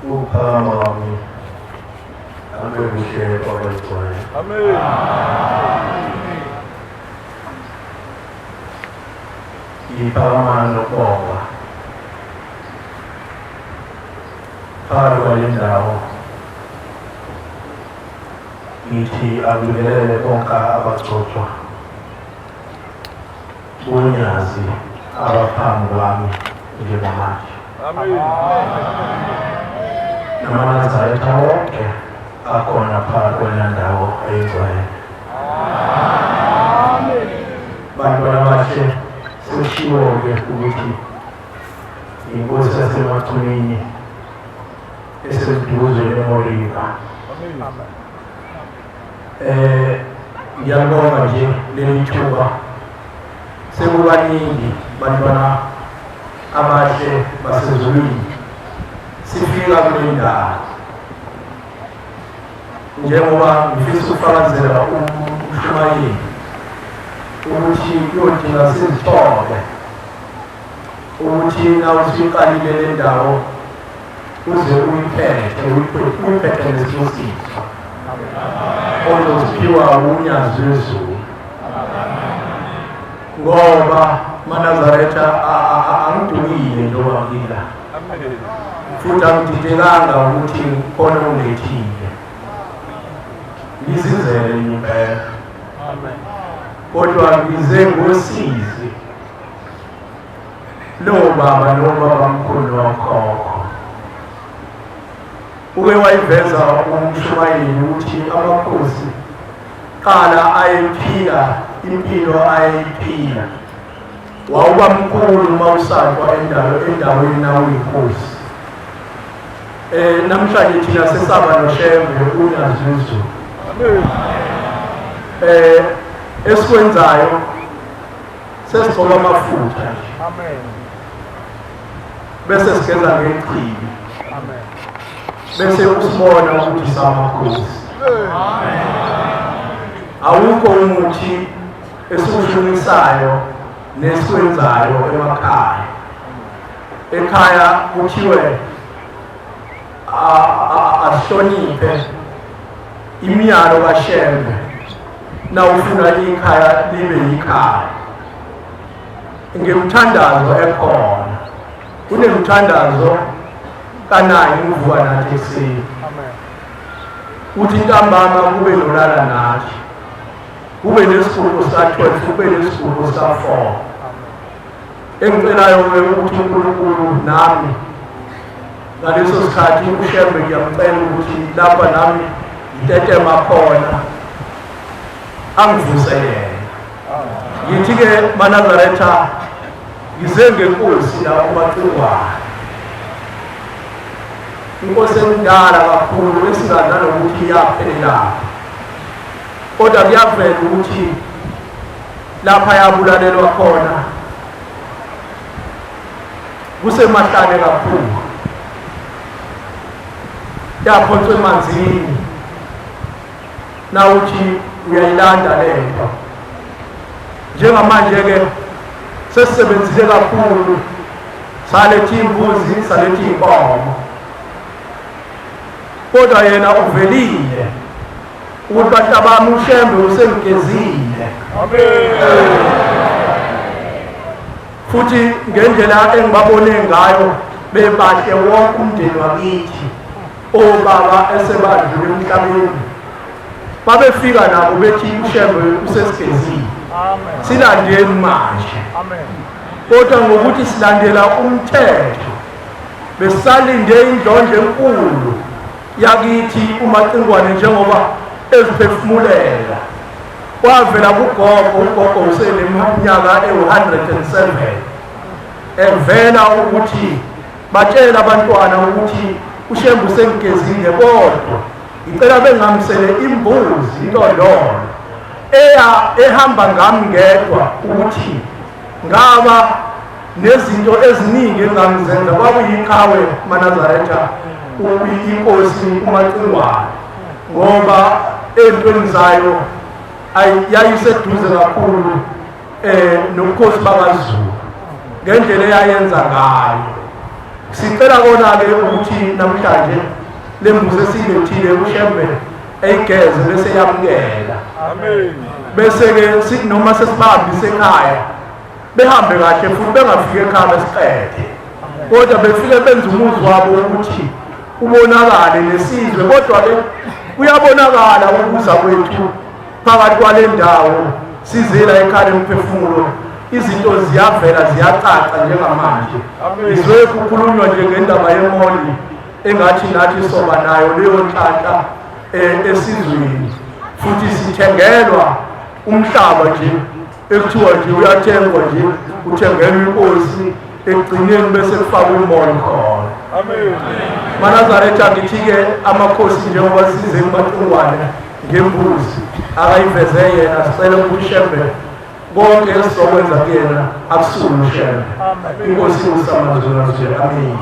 Ukuphakama kwami akube kuhle kwabayigcwele. Amen. Ngiphakama nokubonga phakathi kwale ndawo ngithi akubingelele bonke abagcotshwa bonyazi abaphambi kwami njengamanje. Amen. NamaNazaretha wonke akhona phakathi kwena ndawo eyingcwele. Bantwana abahle sekushiwo-ke ukuthi inkosi yaseMachunini eseduze neMoriba. Ngiyabonga nje leli thuba sekubaningi bantwana abahle basezulwini sifika kule ndawo njengoba ngifisa ukufakazela umshumayeli ukuthi kuyodinga sizithole ukuthi na usuyiqalile le ndawo uze uyiphethe uyiphethe ngesibusiso ozoziphiwa wunyazi lwezulu ngoba maNazaretha angidukile njengoba ngila futhi angididekanga ukuthi khona ungilethile ngizizele impela kodwa ngize ngosizi Lowo baba nobaba mkhulu nokhokho uke wayiveza umshumayeli ukuthi amakhosi qala ayephila impilo ayeyiphila wawuba mkhulu uma usatshwa endaweni nawuyinkosi. Namhlanje thina sesaba noShembe uNyaziZulu. Esikwenzayo sesigcoba amafutha nje. Amen. Bese sigeza ngechibi. Amen. Bese usibona ukuthi samakhosi. Amen. Awukho umuthi esiwushunisayo nesikwenzayo emakhaya. Ekhaya kuthiwe ahloniphe imiyalo kaShembe nawufuna ikhaya libe yikhaya ngemthandazo ekhona kunemthandazo kanayi uvuka nathi ekuseni uthi ntambama kube nolala nathi kube nesiguqo sika-12 kube nesiguqo sika-4 engicelayo-ke ukuthi uNkulunkulu nami ngaleso sikhathi uShembe ngiyamcela ukuthi lapha nami ngitetema khona angivuse yena. Ngithi-ke maNazaretha ngize ngenkosi la uMacingwane, inkosi endala kakhulu esingazi nanokuthi iyaphelelaphi, kodwa kuyavela ukuthi lapha yabulalelwa khona kusemahlane kakhulu, yaphonswa emanzini. Nawuthi uyayilanda lento njengamanje-ke sesisebenzile kakhulu, saletha iy'mbuzi, saletha iy'nkomo, kodwa yena uvelile ukuthi bantu abami uShembe usengigezile. Futhi ngendlela engibabone ngayo bebahle wonke umndeni wakithi, obaba esebadlule emhlabeni babefika nabo bethi uShembe usesigezile, silandeni manje. Kodwa ngokuthi silandela umthetho besalinde indlondlo enkulu yakithi uMacingwane njengoba eziphefumulela kwavela kugogo. Ugogo useneminyaka ewu-107 evela ukuthi batshela abantwana ukuthi uShembe usengigezile, kodwa ngicela bengamsele imbuzi intondolo eya ehamba ngami ngedwa, ukuthi ngaba nezinto eziningi engangizenza. Kwakuyiqhawe maNazaretha inkosi uMacingwane, ngoba ey'ntweni zayo yayiseduze kakhulu nobukhosi bakaZulu ngendlela eyayenza ngayo. Sicela kona-ke ukuthi namhlanje le mbuzi esiyilethile uShembe eyigeze bese yamukela. Bese-ke sithi noma sesibahambise ekhaya behambe kahle futhi bengafiki ekhaya besiqede, kodwa befike benze umuzi wabo ukuthi ubonakale nesizwe. Kodwa-ke kuyabonakala ukuza kwethu phakathi kwale ndawo sizela ekhaya lemphefumulo, izinto ziyavela ziyacaca njengamanje. Izwe kukhulunywa nje ngendaba yemoli engathi nathi soba nayo leyo nhlanhla esizweni, futhi sithengelwa umhlaba nje ekuthiwa nje uyathengwa nje, uthengelwa inkosi, ekugcineni bese kufakwa imoli khona. MaNazaretha, ngithi-ke amakhosi njengoba size kuMatungwane ngembuzi akayiveze yena, sicela ukuthi uShembe konke esizokwenza kuyena akusuke uShembe. Inkosi usamazulu. Amen.